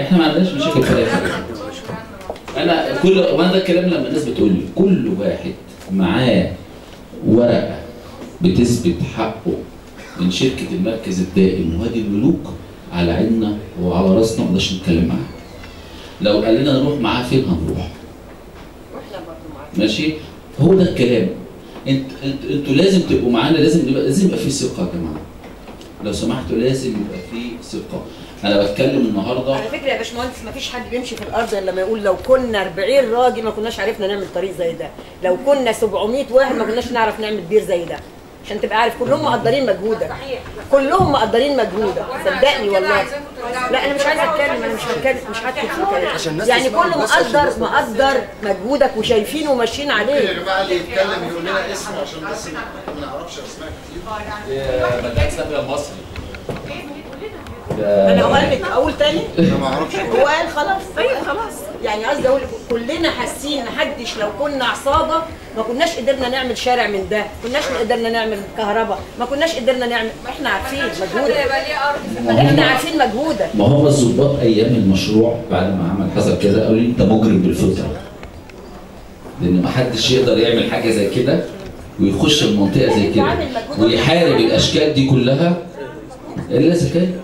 احنا ما عندناش مشاكل في اي حاجة. انا كل وانا ده الكلام لما الناس بتقول لي كل واحد معاه ورقة بتثبت حقه من شركة المركز الدائم وادي الملوك على عيننا وعلى راسنا، ما نقدرش نتكلم معاه. لو قال لنا نروح معاه فين هنروح. ماشي؟ هو ده الكلام. انتوا لازم تبقوا معانا، لازم يبقى في ثقة يا جماعة. لو سمحتوا لازم يبقى في ثقة. انا بتكلم النهارده على فكرة يا باشمهندس، مفيش حد بيمشي في الارض الا لما يقول لو كنا 40 راجل ما كناش عرفنا نعمل طريق زي ده، لو كنا 700 واحد ما كناش نعرف نعمل بير زي ده. عشان تبقى عارف كلهم مقدرين مجهودك، كلهم مقدرين مجهودك، صدقني والله. لا انا مش عايزه اتكلم، انا مش هتكلم، مش هدخل في الكلام، يعني كله مقدر مجهودك وشايفينه وماشيين عليه. يا جماعة اللي يتكلم يقول لنا اسمه عشان بس ما نعرفش اسماء كتير. يا مدام سامية المصري. انا هقول لك اقول تاني؟ انا ما اعرفش. هو قال خلاص. طيب خلاص. يعني قصدي اقول كلنا حاسين محدش، لو كنا عصابة ما كناش قدرنا نعمل شارع من ده، ما كناش قدرنا نعمل كهرباء، ما كناش قدرنا نعمل، احنا عارفين مجهودك. احنا عارفين مجهودك. ما هو الظباط ايام المشروع بعد ما عمل حصل كده قالوا لي انت مجرم بالفطرة. لان ما حدش يقدر يعمل حاجة زي كده ويخش المنطقة زي كده ويحارب الاشكال دي كلها الا اذا كان.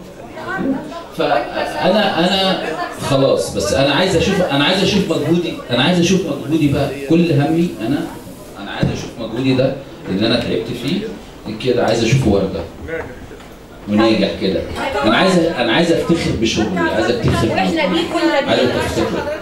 فانا خلاص، بس انا عايز اشوف، انا عايز اشوف مجهودي، انا عايز اشوف مجهودي بقى. كل همي انا عايز اشوف مجهودي ده اللي انا تعبت فيه كده، عايز اشوفه ورده وناجح كده. انا عايز افتخر بشغلي، عايز افتخر، واحنا بيه كنا عايز افتخر.